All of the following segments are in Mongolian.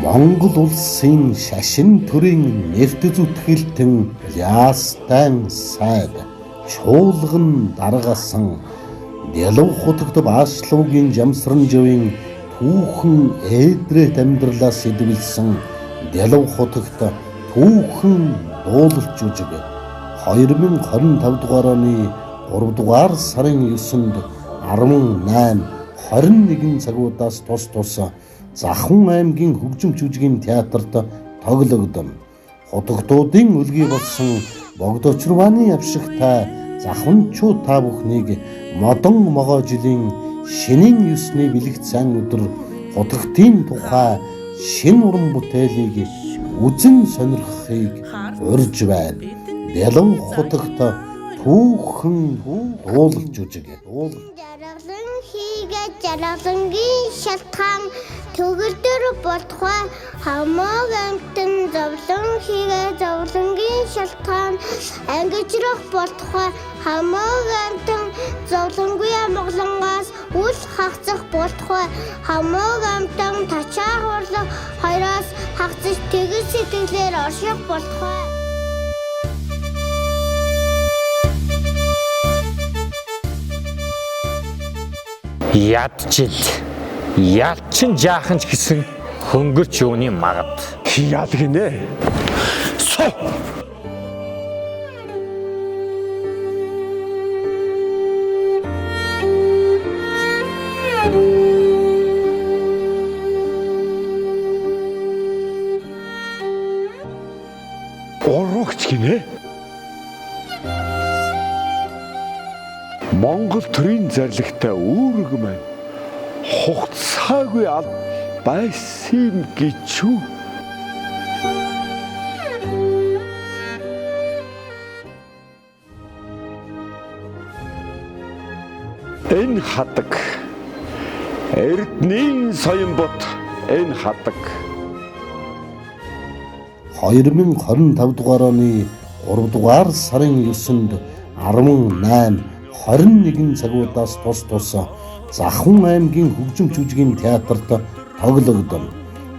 Монгол улсын шашин төрийн нэрт зүтгэлтэн Ястан сайд чуулган даргасан Дэлв хутагт Баашлуугийн Жамсранжавын түүхэн ээдрээт амьдралаас сэдвэлсэн Дэлв хутагт түүхэн дуулалт жүжиг 2025 дугаар оны 3 дугаар сарын 9-нд 18 21 цагуудаас тус тус Захун аймгийн хөгжим жүжигийн театрт тоглогдоно. Хутагтуудын өлгий болсон Богдочрваны авшигтай Захунчуу та бүхнийг модон могоо жилийн шинийн 9-ний бэлэгт сайн өдөр хутагтын тухай шинэ уран бүтээлийг үзэн сонирхохыг урьж байна. Дэлв хутагт түүхэн дуулал жүжиг. Жаргалан хийгээд жаргалангийн шалтгаан төгөлдөр болтугай хамааг амьтан зовлон хийгээ зовлонгийн шалтгаан ангижрах болтугай хамааг амьтан зовлонгүй амгалангаас үл хагацах болтугай хамааг амьтан тачаа хурлах хоёроос хагацаж тэгс сэтгэлээр орших болтугай. Ядчил. Ялчин жаахан ч гэсэн хөнгөрч юуны магад. Яад гинэ. Су. Урагч гинэ. Монгол төрийн зарлагтай үүрэг маань хугацаагүй ал байсан юм гэж үү? Энэ хадаг Эрдэнийн соён бот энэ хадаг 2025 дугаар оны 3 дугаар сарын 9-нд 18 21 цагуудаас тус тус Захун аймгийн хөгжим жүжигийн театрт тоглогдоно.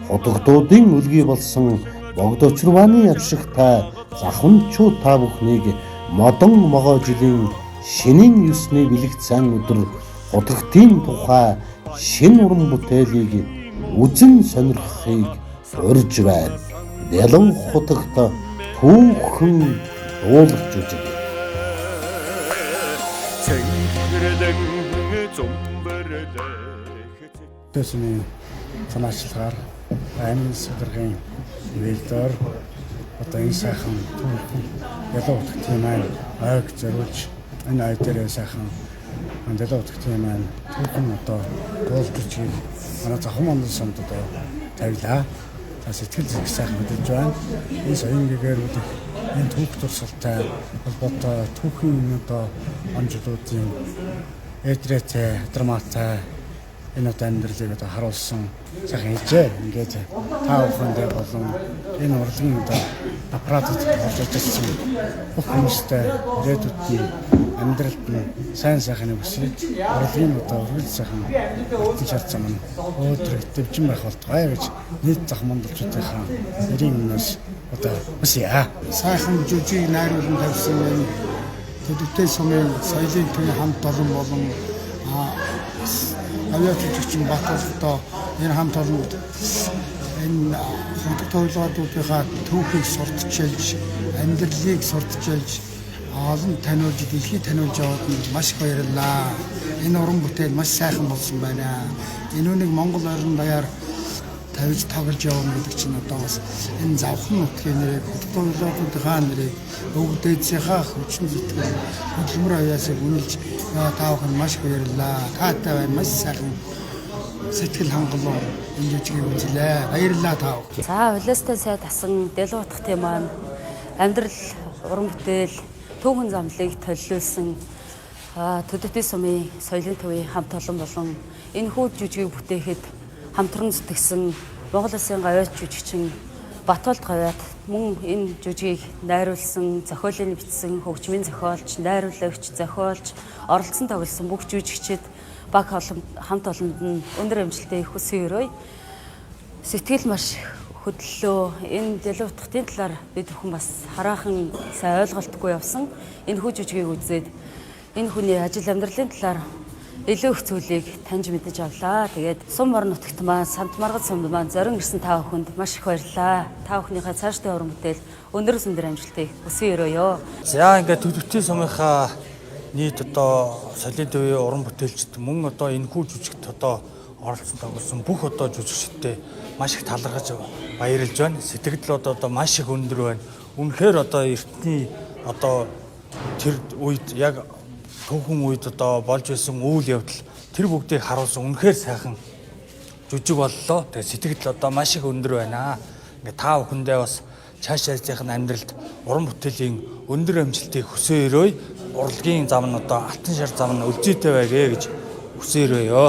Хутагтуудын өлгий болсон Богдочрваны авшигтай Захунчуу та бүхнийг модон могоо жилийн шинийн 9-ний бэлэгт сайн өдөр хутагтын тухай шинэ уран бүтээлийг үзэн сонирхохыг урьж байна. Дэлв хутагт түүхэн дуулах жүжиг. Цэнхэрлэн зумбэрлэх Төсний санаачлагаар аймгийн сударгын нивэлдээр одоо энэ сайхан түүхэн Ялуу утгын маань ойг зориулж энэ ой дээр сайхан Ялуу утгын маань түүхэн одоо дуулжижгийг манай Завхан Монгол сумд одоо тавилаа. За сэтгэл зүрх сайхан хөдөлж байна. Энэ соён гэгээр үлэх энэ түүх дурсалтай холбоотой түүхийн одоо он жилүүдийн эдрээтэй, драматай энэ одоо амьдралыг одоо харуулсан сайхан хийжээ. Ингээд та бүхэндээ болон энэ урлагийн одоо аппаратад орж ажилласан бүх хүмүүстэй ирээдүйд нь амьдралд нь сайн сайхныг хүсье. Урлагийн одоо үргэлж сайхан алтан шар зам нь өөдрөг дэвжин байх болтугай гэж нийт зах монголчуудынхаа нэрийн өмнөөс одоо хүсье. Сайхан жүжиг найруулан тавьсан энэ Төлөвтэй сумын соёлын төвийн хамт олон болон авиа жүжигчин Батал одоо энэ хамт олонд энэ хутаг тойлоодуудынхаа түүхийг сурталчилж, амьдралыг сурталчилж, олон таниулж, дэлхийд таниулж яваад нь маш их баярлалаа. Энэ уран бүтээл маш сайхан болсон байна. Энэ үнийг Монгол орон даяар тавьж тоглож явна гэдэг чинь одоо бас энэ завхан нутгийн нэрийг, хутаг тойлоодуудынхаа нэрийг, өвөг дээдсийнхаа хүчин зүтгэл хөдөлмөр авьяасыг үнэлж та бүхэн маш их баярлалаа. Таатай байна. Маш сайхан сэтгэл хангалуун энэ жүжигийг үзлээ. Баярлалаа та бүхэн. За хулиастай сайд асан Дэлүү утгын маань амьдрал уран бүтээл түүхэн замлыг төллүүлсэн Төдөвтэй сумын соёлын төвийн хамт олон болон энэ хүү жүжигийг бүтээхэд хамтран зүтгэсэн Монгол Улсын гавьяат жүжигчин Батболд гавьяат мөн энэ жүжигийг найруулсан, зохиолыг бичсэн, хөгжмийн зохиолч, найруулагч, зохиолч, оролцсон тоглосон бүх жүжигчид баг хамт олонд нь өндөр амжилттай хүсэн өрөөе. Сэтгэл маш хөдлөлөө. Энэ дэлүү утгын талаар бид бүхэн бас хараахан сайн ойлголтгүй явсан. Энэ хүү жүжигийг үзээд энэ хүний ажил амьдралын талаар илүү их зүйлийг таньж мэдэж авлаа. Тэгээд сум орон нутагт маань самт маргад сумд маань зорин ирсэн та бүхэнд маш их баярлалаа. Та бүхнийхээ цаашдын уран бүтээл өндөр өндөр амжилтыг хүсэн өрөөё. За ингээд төлөвчийн сумынхаа нийт одоо соёлын төвийн уран бүтээлчд мөн одоо энэ хүү жүжигт одоо оролцсон тоглосон бүх одоо жүжигчдээ маш их талархаж баярлж байна. Сэтгэл одоо маш их өндөр байна. Үнэхээр одоо эртний одоо тэр үед яг түүхэн үед одоо болж байсан үйл явдал тэр бүгдийг харуулсан үнэхээр сайхан жүжиг боллоо. Тэгээ сэтгэл одоо маш их өндөр байна. Ингээ та бүхэндээ бас цааш яжих нь амьдралд уран бүтээлийн өндөр амжилтыг хүсэн өрөөе. Урлагийн зам нь одоо алтан шар зам нь өлзийтэй байгээ гэж хүсэн өрөөё.